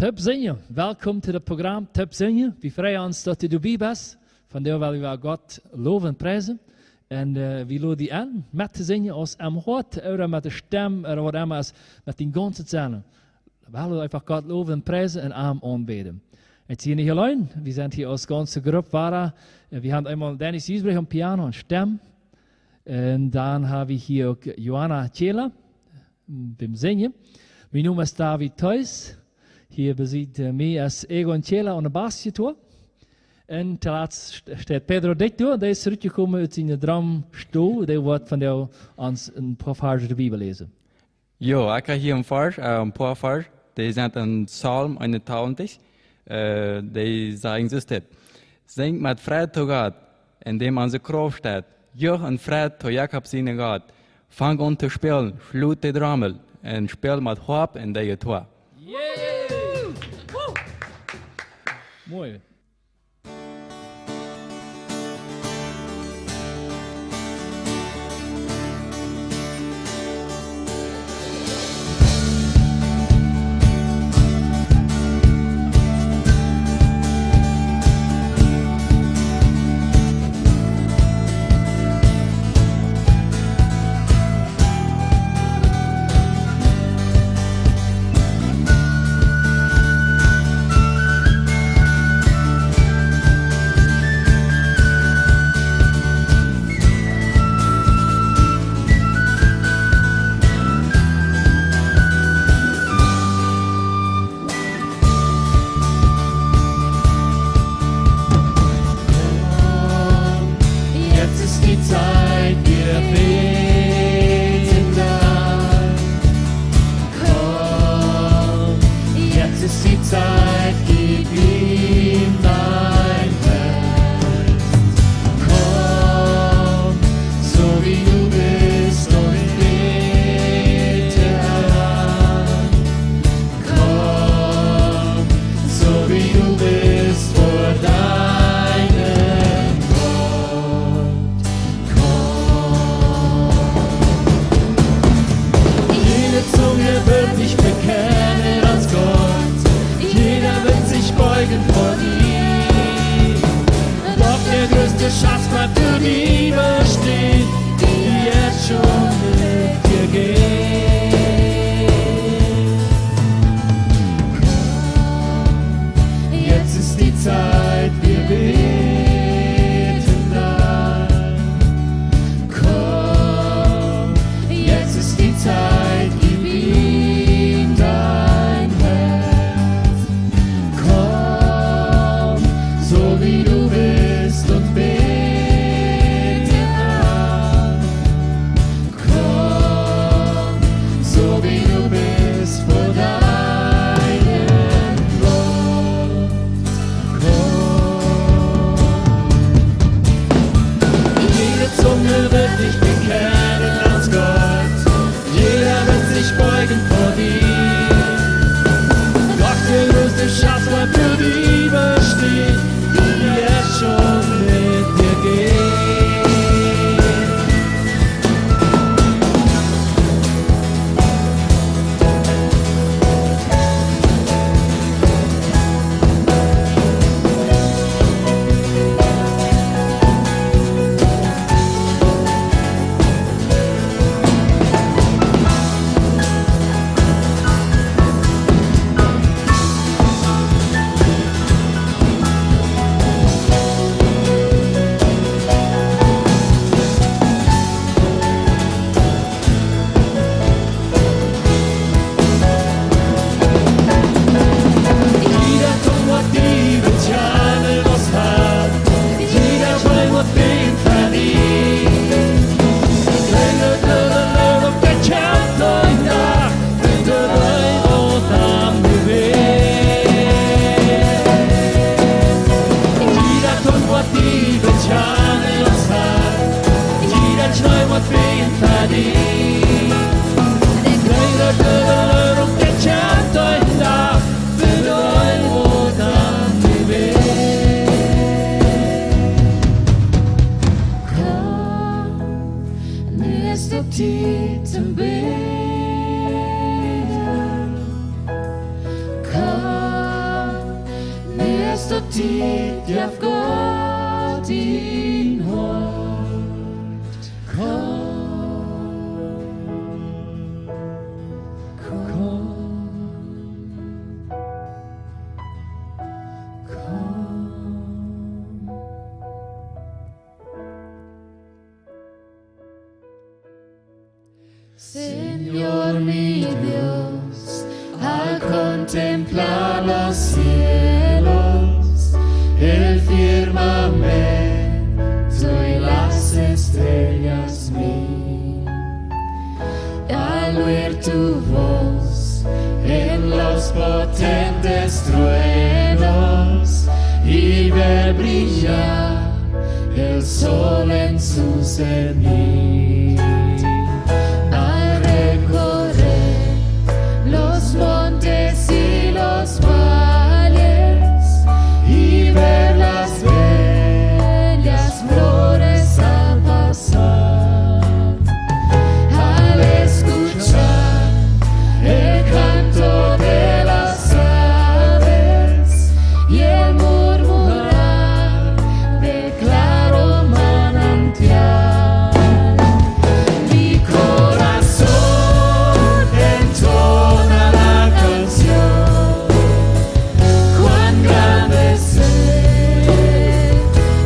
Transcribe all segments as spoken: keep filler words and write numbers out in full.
Toop sinjen. Welkom to daut Program Toop sinjen. Wie freien ons, daut du doabie best. Vondoag well wie Gott lowen un priesen. Un, äh, wie loden die en, met to sinjen, aus em Hoat, ooda met de Stemm, ooda waut emma es, met dien gaunzet Sennen. Well wie eefach Gott lowen un priesen un am aunbäden. Ekj sie nich auleen, wie sent hia aus gaunze Grupp wada. Äh, wie haben eemol Dennis Giesbrecht aum Piano un Stemm. Un dan hab wie hia uk Johanna Kjela, biem Sinjen. Mien Nomen es David Theus. Hia besied, äh, mie es Egon Kjela aun de Bassgitarr. Un toolatst st-, steit Pedro Dick doa, dee es trigj jekomen ut siene Drumstool, dee woat vondoag ons een poa Varsch ut de Bibel läsen. Jo, ekj hab hia een Varsch, äh, een poa Varsch, dee sent en Psalm eenentachentich, äh, dee sajen soo dit: Sinjt met Freid to Gott, en däm onse Krauft steit. Juch un Freid to Jakob sienen Gott. Fangt aun to spälen, schlot de Trommel un spält met Hoap un de Gitarr. Yay! Woo! Mooi. Jetzt ist die Zeit, wir beten dann. Komm, jetzt ist die Zeit, gib ihm dein Herz. Komm, so wie du bist und bete an. Komm, so wie du bist vor deinen Gott. Komm. Jede Zunge wird dich bekennen als Gott. Jeder wird sich beugen vor dir. Doch der größte Schatz bleibt für die, die stehen, die jetzt schon mit dir gehen. Jetzt ist die Zeit, wir beten dann. Komm, jetzt ist die Zeit, gib ihm dein Herz. Komm, so wie du bist und bete an. Komm, so wie du bist vor deinen Gott. Komm. Jede Zunge wird dich bekennen als Gott. Jeder wird sich beugen vor dir. Doch der größte Schatz bleibt für die, die stehen, die jetzt schon mit dir gehen. Jeff Gott dien Hoat. Komm, komm, komm. Señor mi Dios, al contemplar los cielos, el firmamento y las estrellas, mi, al oír tu voz en los potentes truenos y ver brillar el sol en su cenit. Al recorrer los montes y los valles y ver las bellas flores al pasar, al escuchar el canto de las aves y el murmurar de claro manantial. Mi corazón entona la canción. Cuán grande es Él,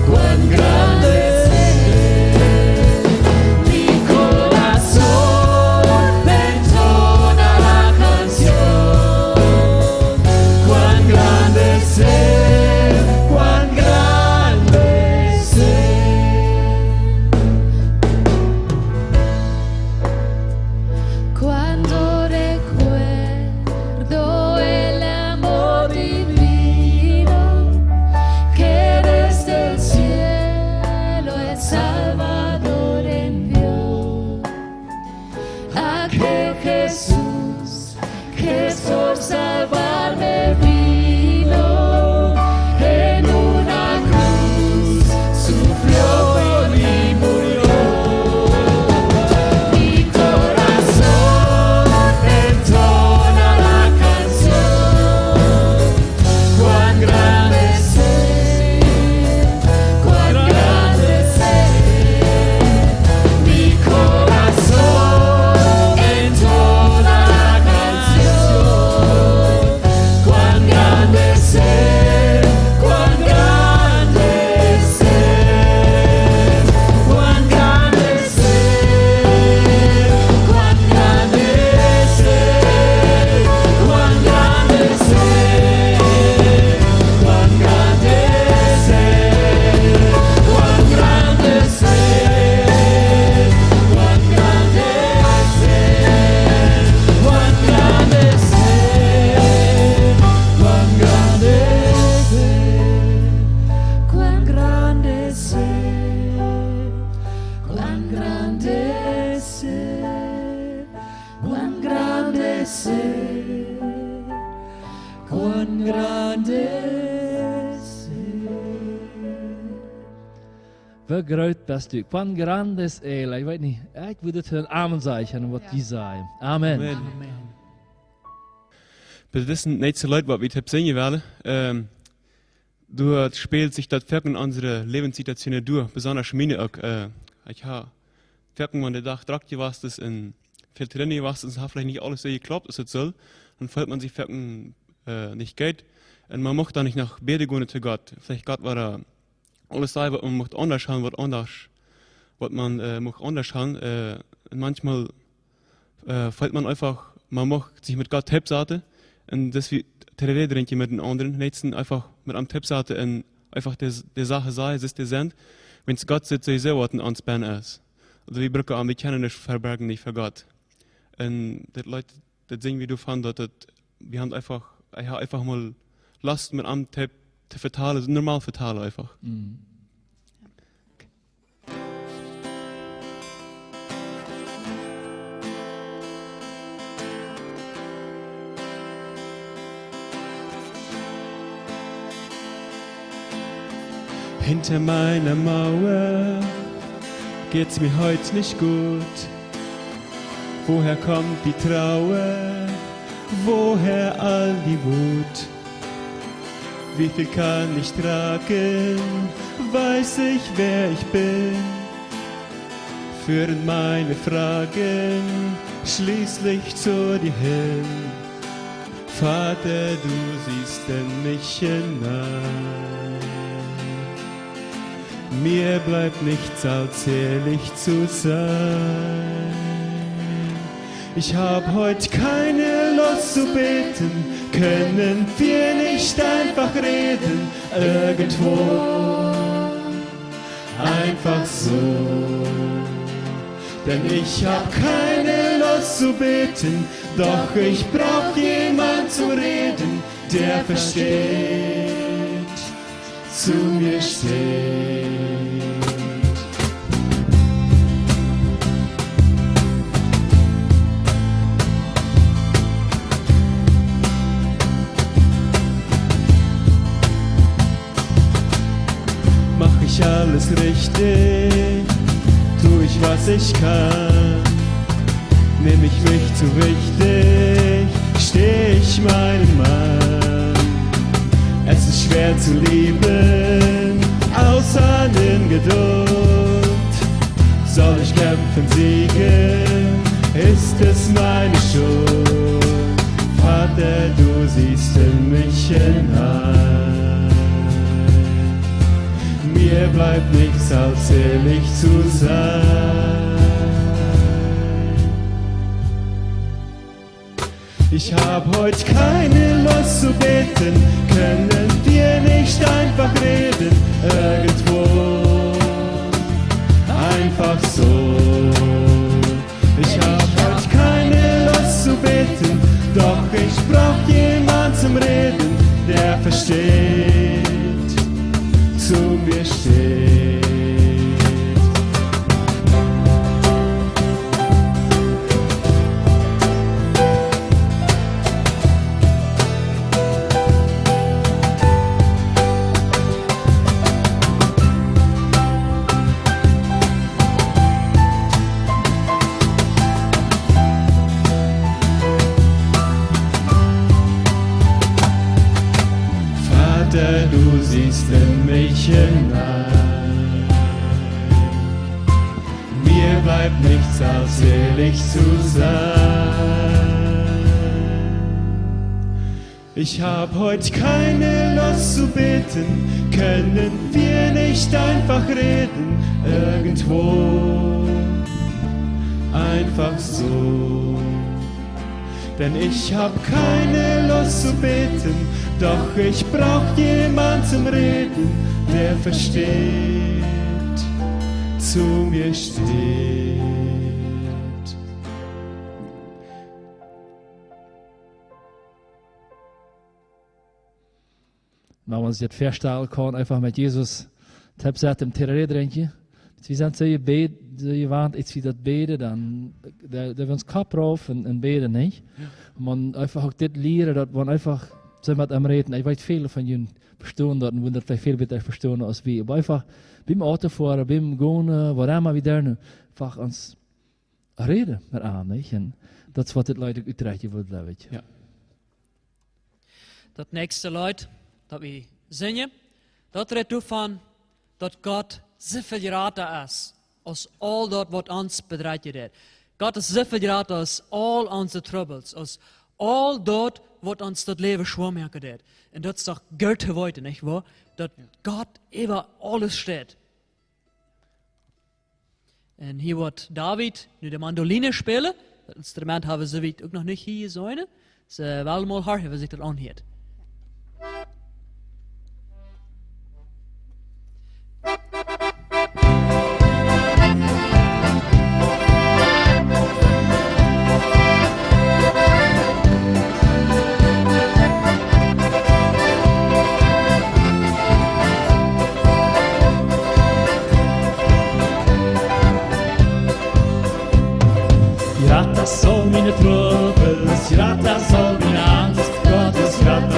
cuán grande es Él. Mi corazón entona la canción. Cuán grande es Él, cuán grande es Él. Cuando recuerdo el amor divino que desde el cielo el Salvador envió, a que Jesús que por salvarme vino, en una cruz sufrió y murió. Mi corazón entona la canción. Cuán grande es Él, cuán grande es Él. Mi corazón entona la canción. Cuán grande es Él, cuán grande es Él, cuán grande es Él, cuán grande es Él, cuán grande es Él, cuán grande es Él, cuán grande es Él, cuán grande es Él, cuán grande es Él, cuán grande es Él, cuán grande es Él, cuán grande es Él, cuán grande es Él, cuán grande es Él. Woo groot best du? Cuán grande es Él. Ekj weet nich, ekj wudd daut een Amen sajen, waut jie sajen. Amen. Amen. Amen. Bie dit näakjste Leet, waut wie toop sinjen wellen, ähm, doa spält sikj daut foaken en onse Läwenssituationen doa, besonda miene uk. Äh, ekj ha foaken, wan de Dach drock jewast es un väl Tränen jewast es, haft veleicht nich aules soo jeklaupt aus et sull, dan feelt maun sikj foaken, äh, nich goot. Un maun mucht dan nich no Bäden gonen to Gott. Veleicht Gott woat, äh, aules sajen, waut maun mucht aundasch haben, waut aundasch, waut maun, äh, mucht aundasch haben. Äh, un maunchmol, äh, feelt maun eefach, maun mucht sikj met Gott toop saten. Un daut wie to räden kjennen met eenen aundren. Nich eefach met am toop saten un eefach de, de Sachen sajen, soo aus dee sent. Wiels Gott sitt sowieso, waut en ons bennen es. Aulsoo wie brucken am, wie kjennen nuscht veberjen, nich ver Gott. Un dit Leet, daut sinj wie doavon, daut et, wie haben eefach, ekj ha eefach mol Lust met am to, to vetalen, normal vetalen eefach. Mhm. Hinter meiner Mauer geht's mir heut nicht gut. Woher kommt die Trauer? Woher all die Wut? Wie viel kann ich tragen? Weiß ich, wer ich bin? Führen meine Fragen schließlich zu dir hin. Vater, du siehst in mich hinein. Mir bleibt nichts, als ehrlich zu sein. Ich hab heut keine Lust zu beten, können wir nicht einfach reden, irgendwo, einfach so. Denn ich hab keine Lust zu beten, doch ich brauch jemand zum Reden, der versteht, zu mir steht. Mach ich alles richtig, tu ich, was ich kann. Nehm ich mich zu wichtig, steh ich meinem Mann. Es ist schwer zu lieben, außer in Geduld. Soll ich kämpfen, siegen, ist es meine Schuld. Vater, du siehst in mich hinein. Mir bleibt nichts, als ehrlich zu sein. Ich hab heut keine Lust zu beten, können wir nicht einfach reden, irgendwo, einfach so. Ich hab heut keine Lust zu beten, doch ich brauch jemand zum Reden, der versteht, zu mir steht. Vater, du siehst in mich hinein. Mir bleibt nichts, als ehrlich zu sein. Ich hab heut keine Lust zu beten, können wir nicht einfach reden, irgendwo, einfach so. Denn ich hab keine Lust zu beten, doch ich brauch jemand zum Reden, der versteht, zu mir steht. Wan wie ons daut väastalen kjennen, eefach met Jesus toop setten, Tereré drinkjen. Wie sent soo jebät, soo jewant, aus wie daut bäden, dan, doa, doa wie ons Kopp rauf un, un bäden, nich? Jo. Oba eefach uk dit lieren, daut wie eefach soo met am räden. Ekj weet, väle von junt vestonen daut un wudden daut veleicht väl bäta vestonen aus wie. Oba eefach biem Auto foaren, biem gonen, wua emma wie doa nu, eefach ons räden met an, nich? Un daut es waut dit Leet uk utdrekjen wudd, jleew ekj. Jo. Daut näakjste Leet, daut wie sinjen, daut rät doavon, daut Gott soo väl jrata es aus aul daut, waut ons bedrekjen deit. Gott es soo väl jrata aus aul onse Trubbels, aus aul daut, waut ons daut Läwen schwoa moaken deit. Un daut es doch goot to weeten, nich woa? Daut Jo. Gott äwa aules steit. Un hia woat David nu de Mandoline spälen. Daut Instrument hab wie soo wiet uk noch nich hia jeseenen. Soo, well mol horchen, woo sikj daut aunhieet. Jrata es aul miene Trubbels, jrata es aul miene Angst. Gott es jrata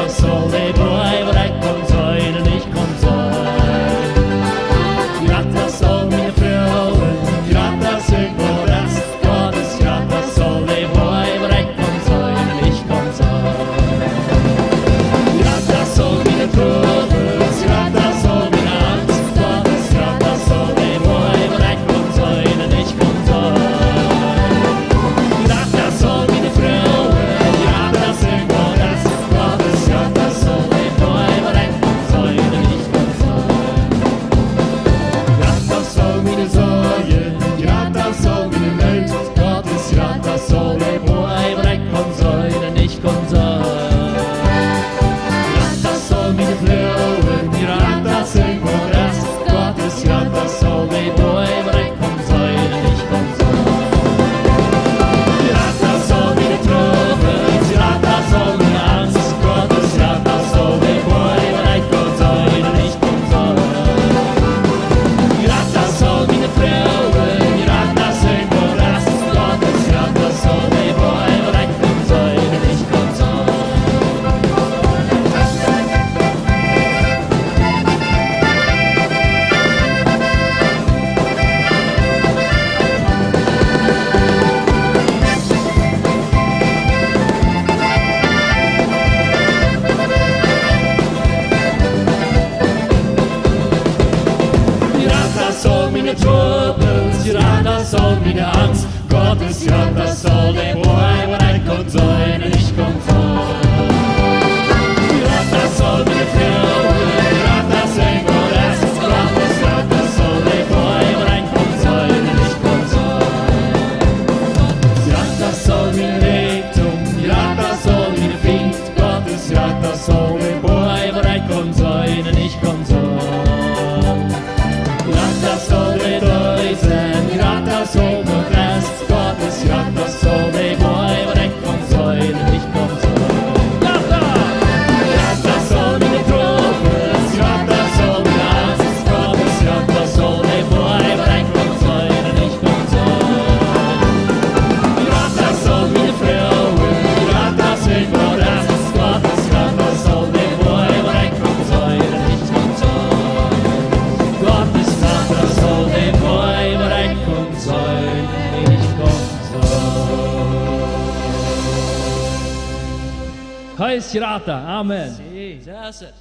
Hee es jrata. Amen. Sí, that's it.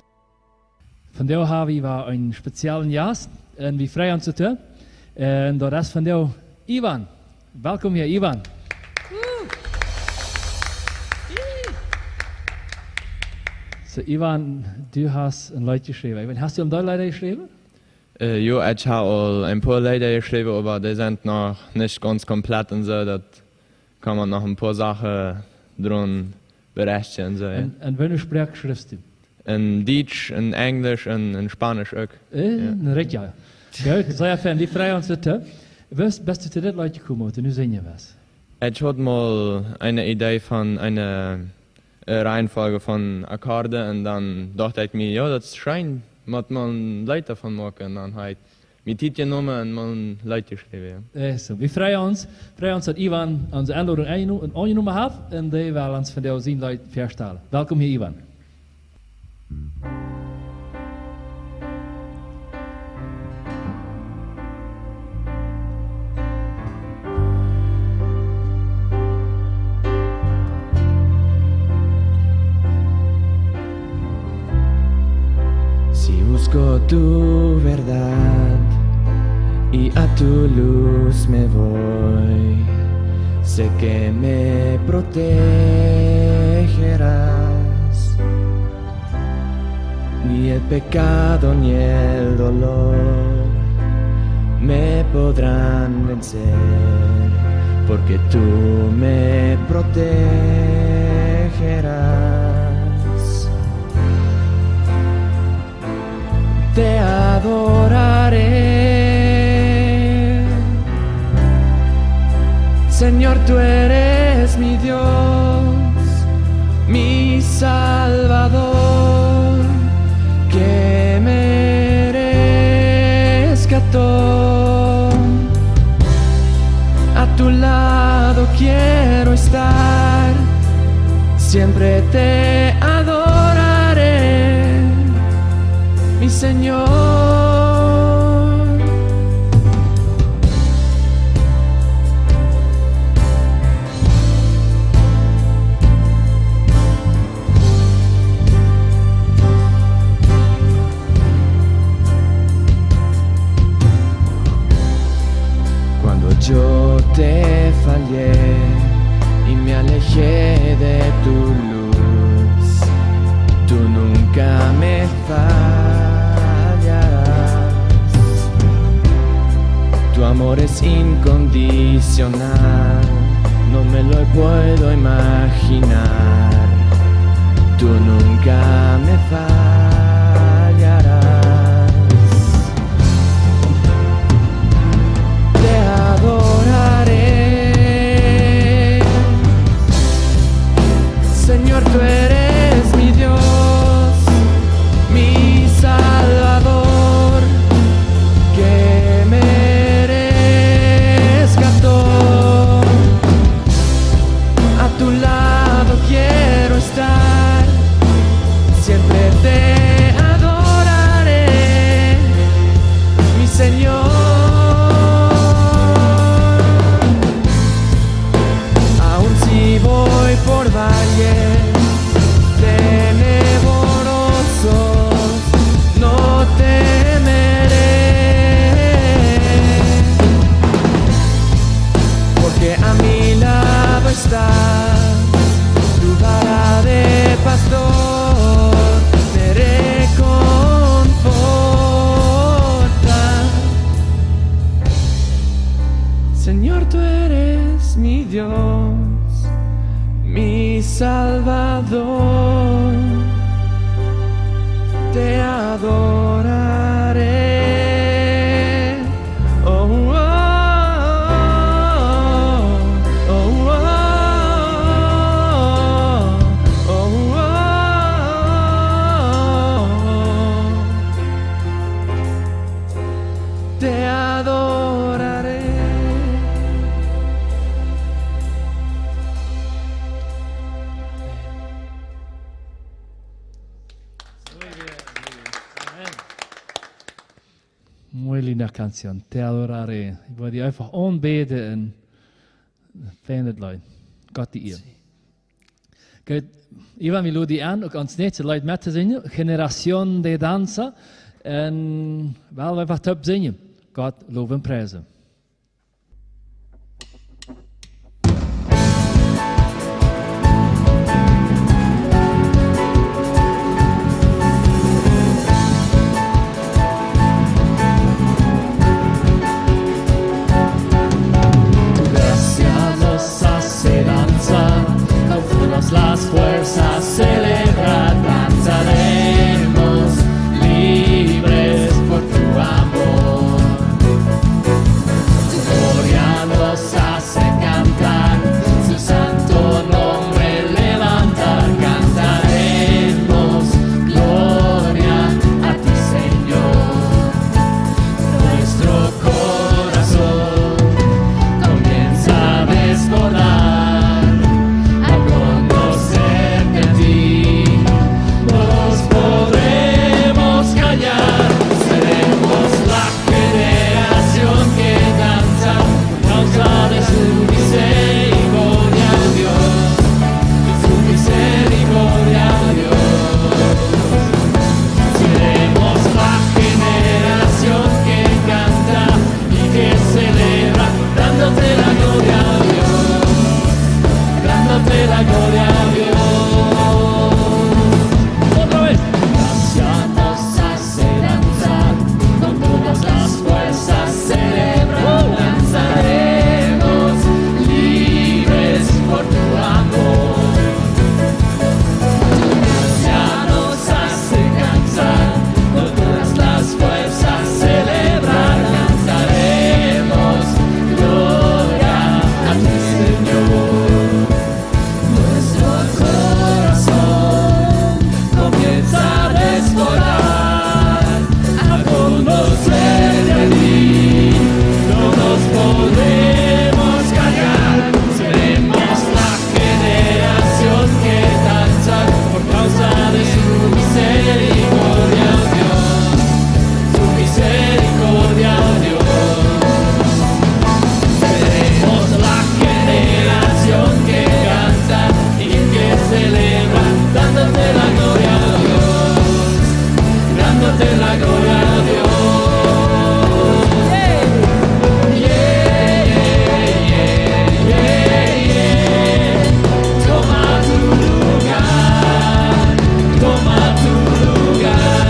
Vondoag hab wie wada eenen speziellen Jast un wie freien ons doatoo. Un daut es vondoag Ivan. Welkom hia, Ivan. Woo. Yee. Soo, Ivan, du hast een Leet jeschräwen. Ekj weet, hast du aul dee Leeda jeschräwen? Äh, jo, ekj hab aul een poa Leeda jeschräwen, oba dee sent noch nich gaunz komplett un soo. Daut kaun maun noch een poa Sachen doaraun berechtjen un soo, jo. Un, un waut fa Sproak schriefst du? En Dietsch, en Enjlisch un en Spaunisch uk. Äh, jo. Een Rikja. Goot, sea fein, wie freien ons doatoo. Woo best du to dit Leet jekomen, waut du nu sinjen west? Ekj haud mol eene Idee von eene, äh, Reihenfolge von Akkorden un dan docht ekj mie, jo, daut es scheen, mott maun een Leet doavon moaken. Un dan hab ekj mie Tiet jenomen un mol een Leet jeschräwen, jo. Äh, soo, wie freien ons, freien ons, daut Ivan onse Enlodunk aunjeno-, aunjenomen haft un dee well ons vondoag sien Leet väastalen. Welkom hia, Ivan. Si busco tu verdad y a tu luz me voy, sé que me protegerás. Ni el pecado ni el dolor me podrán vencer, porque tú me protegerás. Te adoraré. Señor, tú eres mi Dios, mi Salvador, que me rescató. A tu lado quiero estar, siempre te adoraré, mi Señor. Cuando yo te fallé y me alejé de tu luz, tú nunca me fallarás. Tu amor es incondicional, no me lo puedo imaginar. Tú nunca me fallarás. Te adoraré. Señor, tú eres mi Dios, mi Salvador, que me rescató. A tu lado quiero estar, siempre te adoraré, mi Señor. Aun si voy por valles tenebrosos, no temeré, porque a mi lado estás, tu vara de pastor me reconforta. Señor, tú eres mi Dios, mi Salvador, te adoraré. Oh, oh, oh, oh, oh, oh, oh, oh. Te adoraré. Muy bien, muy bien. Amén. Muy linda canción, Te adoraré. Ekj well die eefach aunbäden un fein daut Leet. Gott de Ea. Sí. Goot, Ivan, wie loden die aun, uk ons näakjstet Leet met to sinjen, Generación de Danza. Un well wie eefach toop sinjen, Gott lowen un priesen. Tu gracia nos hace danzar, con todas las fuerzas celebrar, danzaremos libres por tu amor. Tu gloria nos hace cantar, su santo nombre levantar, cantaremos gloria a ti, Señor. Nuestro corazón comienza a desbordar, a conocerte a ti. No nos podremos callar, seremos la generación que danza por causa de su misericordia, Dios, de su misericordia, Dios. Seremos la generación que canta y que celebra, dándote la gloria, Dios, dándote la gloria, Dios. Otra vez. Gracia nos hace danzar, con todas las fuerzas celebrar, danzaremos libres por tu amor. Tu gracia nos hace danzar, con todas las fuerzas celebrar, cantaremos gloria a ti, Señor. Nuestro corazón comienza a desbordar, a conocerte a ti, no nos podemos callar, seremos la generación que danza por causa de su misericordia, Dios, su misericordia, Dios. Seremos la generación que canta y que celebra, dándote la gloria, Dios, dándote la gloria, Dios. Yeah, yeah, yeah, yeah, yeah. Toma tu lugar, toma tu lugar.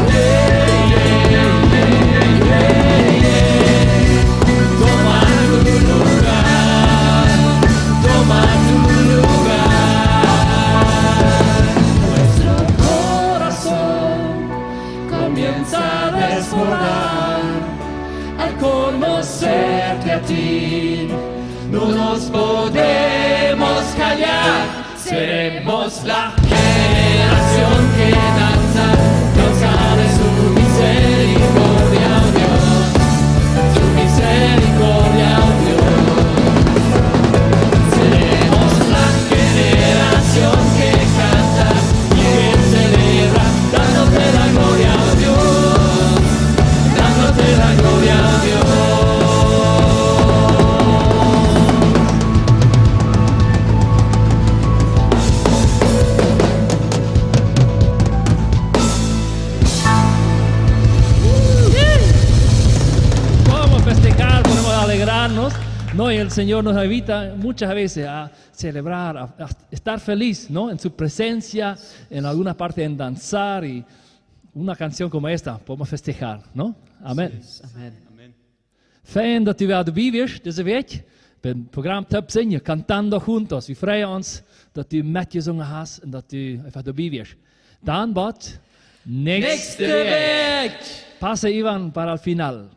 Yeah, yeah, yeah, yeah, yeah. Toma tu lugar, toma tu lugar. Nuestro corazón comienza a desbordar al conocerte a ti. No nos podemos callar, seremos la generación que danza, causa de su misericordia, oh Dios, su misericordia, oh Dios. Seremos la generación que canta y que celebra, dándote la gloria, oh Dios, dándote la gloria, oh Dios. Podemos festejar, podemos alegrarnos, ¿no? Y el Señor nos invita muchas veces a celebrar, a, a estar feliz, ¿no? En su presencia, en alguna parte en danzar y una canción como esta, podemos festejar, ¿no? Amén. Así es. Amén. Fein daut du wada doabie wieescht dise Wäakj. Biem Programm Toop Sinjen, Cantando Juntos. Wie freien ons daut du metjesungen hast un daut du eefach doabie wieescht. Dan bat näakjste Wäakj. Pasa, Ivan, para el final.